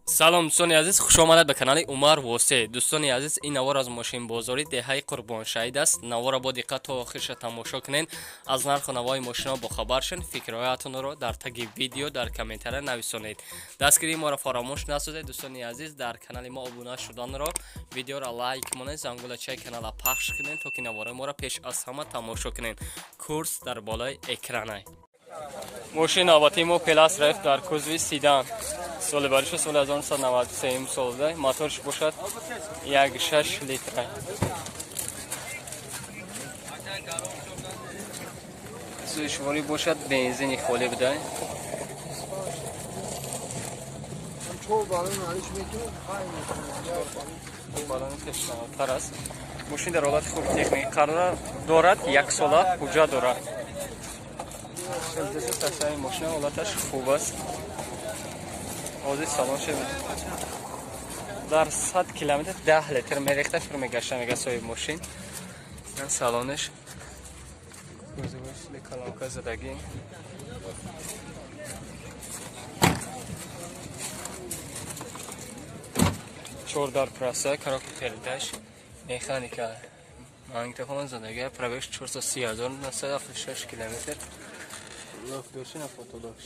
Салом дӯстони азиз, хуш омадед ба канали Умар Восе. Дӯстони азиз, ин навор аз мошинбозори деҳаи Қурбоншаҳид аст. Наворро бо диққат то охирша тамошо кунед, аз нарху навои мошино бохабар шен, фикрҳоятонро дар таги видео дар комментария нависонед. Дастгирии моро фаромӯш насозед. Дӯстони азиз, дар канали мо обуна шуданро, видеоро лайк монед, зангулачаи канала пахш кунед, то ки навораи моро пеш аз ҳама тамошо кунед. Курс дар болои экранай. Мошини навбатии мо Пелас Реф дар кузови седан. Соли бариша соли 1993 солда, моторш бошад 1.6 литра. Сӯзишворӣ бошад бензини холӣ буда. Балони пешнавтар аст. Мошин дар ҳолати хуби техникӣ қарор дорад, як сола ҳуҷҷат дорад. Тасаи мошина ҳолаташ хуб аст. Ҳозир салон шуд. Дар 100 километр 10 литр мерехта фир мегашта, мега соҳиби мошин. Салонаш кузоваш колонка задагӣ. Чор дар праса, коробка передаш, механика, магнитофон задагӣ, пробег 430 976 километр. Лок доши на фотолокш.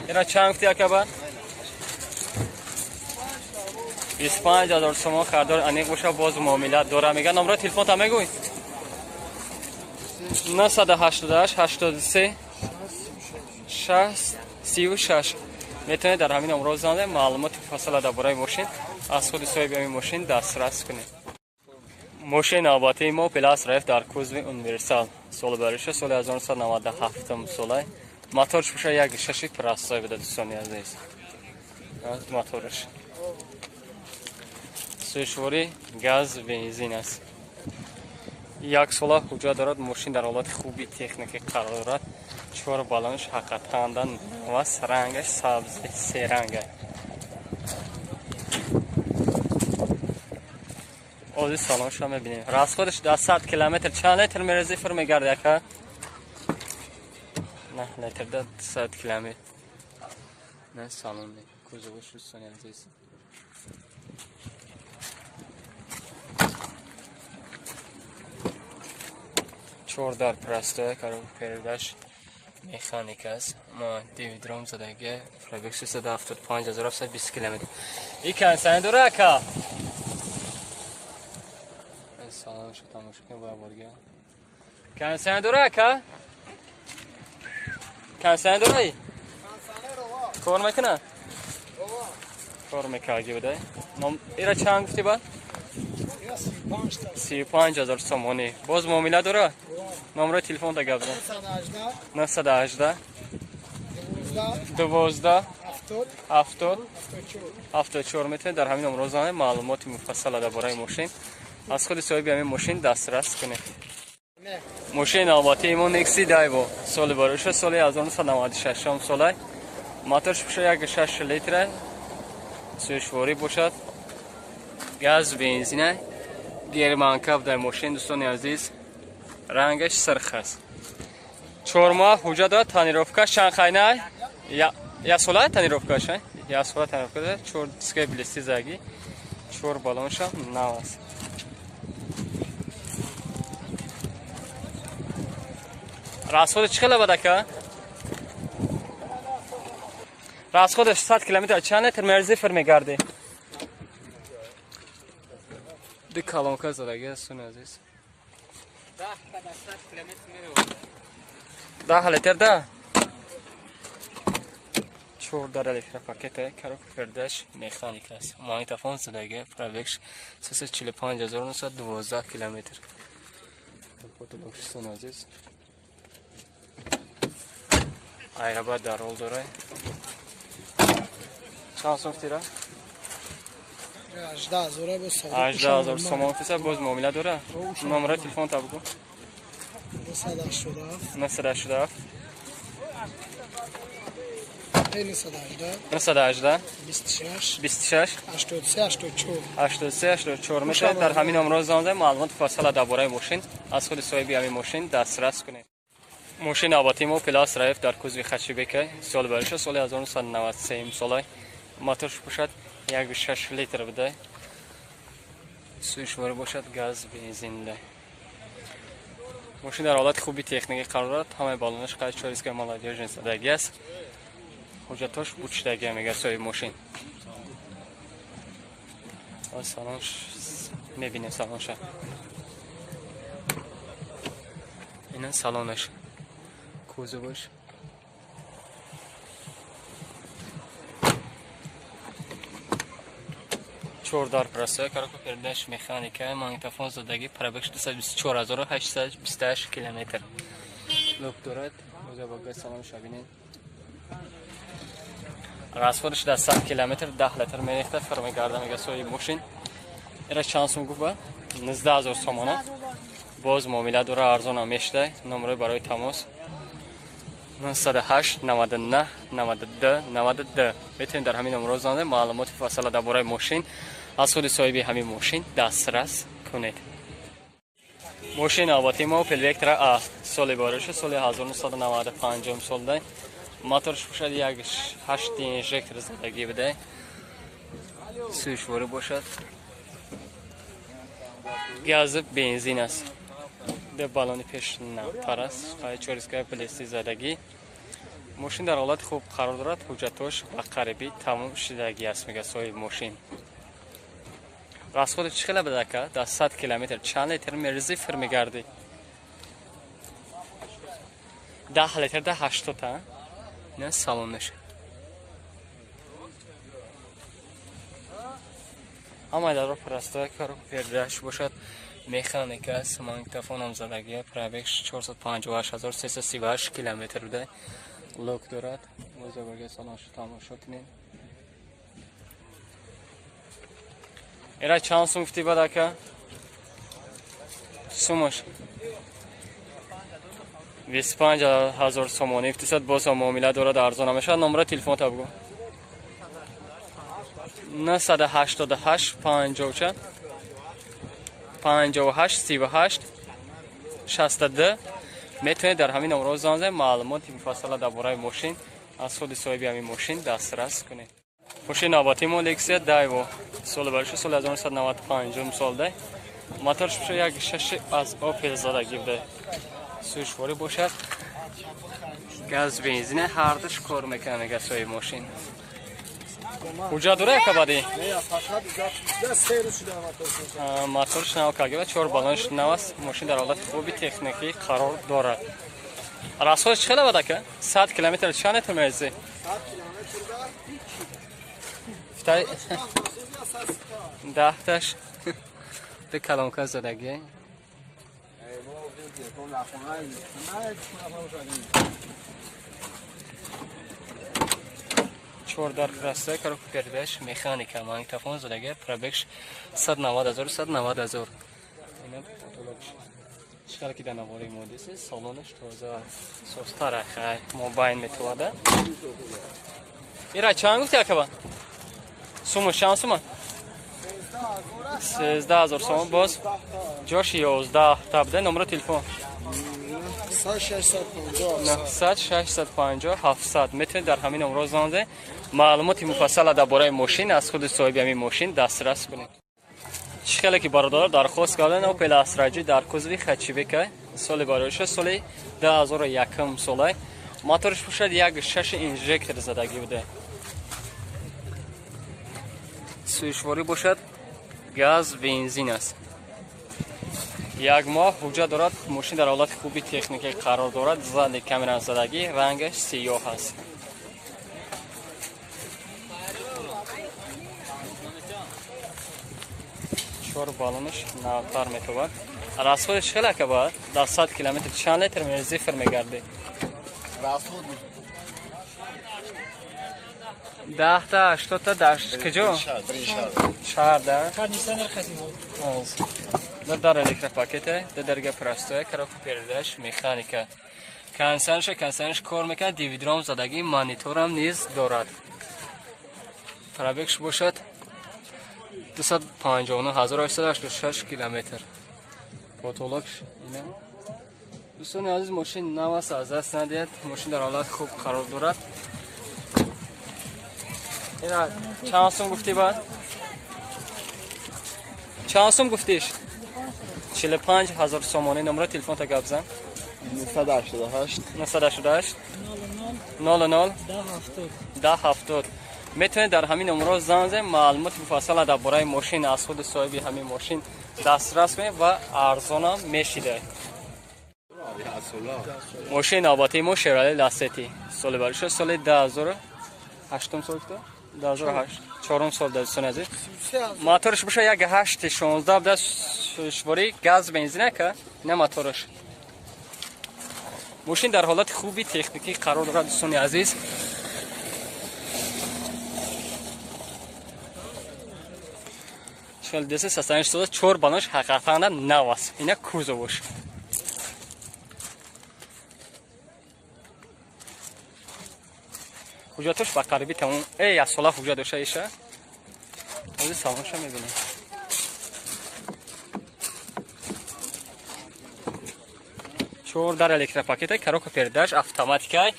Ира чанд гуфти акаба? 25 000 сомон хардор аниқ боша, боз муомила дора. Мега номро телефон та мегӯй? 988 83 6 36. Метавонед дар ҳамин номро занед, маълумоти муфассала дар бораи мошин аз худи соҳиби ҳамин мошин дастрас кунед. Мошини навбатии мо Пелас Реф дар кузови универсал. Соли бариша соли 1997 сола. Моторш боша 1.6 простой буда, дӯстони азиз. Моторш. Сӯзишворӣ газ бензин аст. Як сола ҳуҷҷат дорад, мошин дар ҳолати хуби техникӣ қарор дорад. Чор балонш ҳақиқатан нав аст, рангаш сабзи серанга. Ҳозир салоншро мебинем. Расходаш дар 100 километр чанд литр мерези фир мегард яка? 9 литр дар 100 километр. На салон кузоваш, дӯстони азиз. Чор дар простой, коробка передаш механика аст. Ма дивидром задагӣ, пробег 375 720 километр. И кондиционер дора ака? Салонашро тамошо кунем бо борга. Кондиционер дора ака? Кондиционер дора? Кор мекунад? Кор мекарди буда. Ном ира чанд гуфти бад? 35 000 сомонӣ. Боз муомила дора? Номрои телефон да гап зан. 918 12 70 74. Метавонед дар ҳамин номро занед, маълумоти муфассала дар бораи мошин аз худи соҳиби ҳамин мошин дастрас кунед. Мошини навбатии мо Некси Дайво. Соли бароша соли 1996 сола. Моторш боша 1.6 литра. Сӯзишворӣ бошад. Газ бензина. Германка дар мошин, дӯстони азиз. Рангаш сирх аст. 4 моҳ ҳуҷҷат дорад, тонировка шанхайна. Я сола тонировкаш, я сола тонировка дорад, чор дискаи блести заги, чор балоншам нав аст. Расходи чӣ хела бад ака? Расходаш 100 километр чанд литр мерзи фир мегардӣ? Ду колонка задаги, дӯстони азиз. 10 литр да? Чор дар электропакета, коробка передаш механика аст. Магнитофон задаги, пробег 345 912 километр. Дӯстони азиз. Айраба дар рол дора. Чанд сом фтира? 18 000 сомон фиса, боз муомила дора? Номраи телефон та бугу. 987 918 26 83 84. Метавонед дар ҳамин номро занед, маълумоти муфассала дар бораи мошин аз худи соҳиби ҳамин мошин дастрас кунед. Мошини навбатии мо Opel Astra F дар кузови хэтчбека, соли бариша соли 1993 сола, моторш бошад 1.6 литр буда, сӯшворӣ бошад газ бензин. Мошин дар ҳолати хуби техникӣ қарор дорад, ҳамаи баллонаш қайд чориска молодежный задагӣ аст, ҳуҷҷатош бучидагӣ мега соҳиби мошин. Салонш мебинем, салонша, ина салонаш, кузоваш. Чор дар простая, коробка передач механика, магнитофон задагӣ, пробег 224828 километр. Люк дорад, боза салонша бинед. Расходш дар 100 километр 10 литр мерехта, фир мегарда мега соҳиби мошин. Ира чанд сум гуфт ба? 19 000 сомона. Боз муомила дора, арзонам мешуда. Номерои барои тамос 908 99 92 92. Метавонед дар ҳамин номерҳо занед, маълумоти муфассала дар бораи мошин аз худи соҳиби ҳамин мошин дастрас кунед. Мошини навбатии мо Opel Vectra A, соли бароша соли 1995 солда, моторш бошад 1.8 инжектор задагӣ буда, сӯшворӣ бошад газ бензин аст. Ду баллони пеш навтар аст, чорискаи плести задагӣ. Мошин дар ҳолати хуб қарор дорад, ҳуҷҷатош ба қарибӣ тамом шудагӣ аст мега соҳиби мошин. Расходи чӣ хела буда ака? Дар 100 километр чанд литр мерезӣ, фир мегардӣ? 10 литр да 80 та. Ина салонаш. Ҳамаи дарро простая, коробка передач бошад механика аст, магнитофонам задагия, пробег 458338 километр буда, люк дорад. Боза салоншо тамошо кунед. Ира чанд сум гуфтӣ бад ака? Сумаш 25 000 сомонӣ гуфтисад, боз ҳам муомила дорад, арзон мешавад. Номера телефонта бугӯ. 988 50 чанд 58 38 62. Метавонед дар ҳамин номерҳо занг занед, маълумоти муфассала дар бораи мошин аз худи соҳиби ҳамин мошин дастрас кунед. Мошини навбатии мо Lexia Daewoo, соли бароша соли 1995 солда, моторш бошад 1.6 аз Opel задагӣ буда, сӯшворӣ бошад газ бензин, ҳардуш кор мекунад мега соҳиби мошин. Ҳуҷҷат дора яка баъди? Моторш нав карда, чор баллонш нав аст. Мошин дар ҳолати хуби техникӣ қарор дорад. Расходш чӣ хела бад ака? 100 километр чанд литр мерезӣ? Даҳташ ду калонка задагӣ. Чор дар простая, коробка передач механика, магнитофон задага, пробег 190 000, 190 000. Ина потолокш. Чӣ ки дар навори мо диси, салонаш тоза, состара, хай, мобайн метавада. Ира чанд гуфти акаба? Сумаш чанд сума? 13 000 сомон, боз ҷош 11 та буда. Номери телефон 900 650 700. Метавонед дар ҳамин номерҳо занг занед, маълумоти муфассала дар бораи мошин аз худи соҳиби ҳамин мошин дастрас кунед. Чӣ хеле ки бародаро дархост карданд, Opel Astra G дар кузови хэтчбека, соли бароиша соли 2001 сола, моторш бошад 1.6 инжектор задагӣ буда, сӯшворӣ бошад газ бензин аст. Як моҳ ҳуҷҷат дорад. Мошин дар ҳолати хуби техникӣ қарор дорад, задний камера задагӣ, рангаш сиёҳ аст. Чор баллонаш навтар метобад. Расходш хеле ака бад? Дар 100 километр чанд литр мерезӣ, фир мегардӣ? Даҳта ҳаштодта дар куҷо? Шаҳрда. Дар электропакете, дарга простое, коробка передач механика. Кондиционерш кор мекунад, дивидром задагӣ, мониторам низ дорад. Пробегш бошад 259886 километр. Потолокш ина. Дӯстони азиз, мошин нав аст, аз даст надиҳед. Мошин дар ҳолат хуб қарор дорад. Ина чанд сум гуфтӣ ба? Чанд сум гуфтиш? 45 000 сомонӣ. Номери телефонта гап зан. 988 988 00 10 70. Метавонед дар ҳамин номерҳо занг занед, маълумоти муфассала дар бораи мошин аз худи соҳиби ҳамин мошин дастрас кунед ва арзонам мешидаед. Мошини навбатии мо Шевроле Лассети, соли бариша соли 2008, сол кито 2008, чорум сол. Дӯстони азиз, моторш боша 1.8 16 буда, сӯшворӣ газ бензинака ина моторш. Мошин дар ҳолати хуби техникӣ қарор дорад, дӯстони азиз. Хеле деса састаниш сода, чор балонш ҳақиқатан нав аст. Ина кузовош. Ҳуҷҷатош ба қариби тамом. Як сола ҳуҷҷат дошта иша. Ҳозир салонша мебинем. Чор дар электропакета, коробка передач, автоматикай.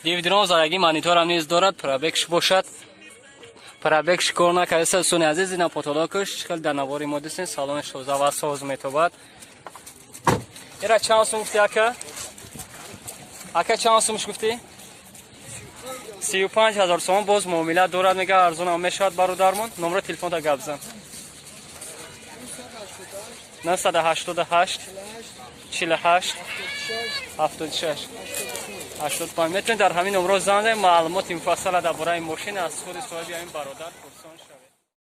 Дивидирон задаги, мониторам низ дорад, пробегш бошад. Пробегш кор накардаст, дӯстони азиз. Ина потолокаш хеле дар навори мо дистем, салонаш тоза ва соз метобад. Ира чанд сум гуфти ака? Ака, чанд сумш гуфтӣ? 35 000 сомон. Боз муомила дорад, мега арзонам мешавад бародармон. Номери телефонта гап зан. 988 48 76 85. Метавонед дар ҳамин номерҳо занг занед, маълумоти муфассала дар бораи мошин аз худи соҳиби ҳамин бародар пурсон шавед.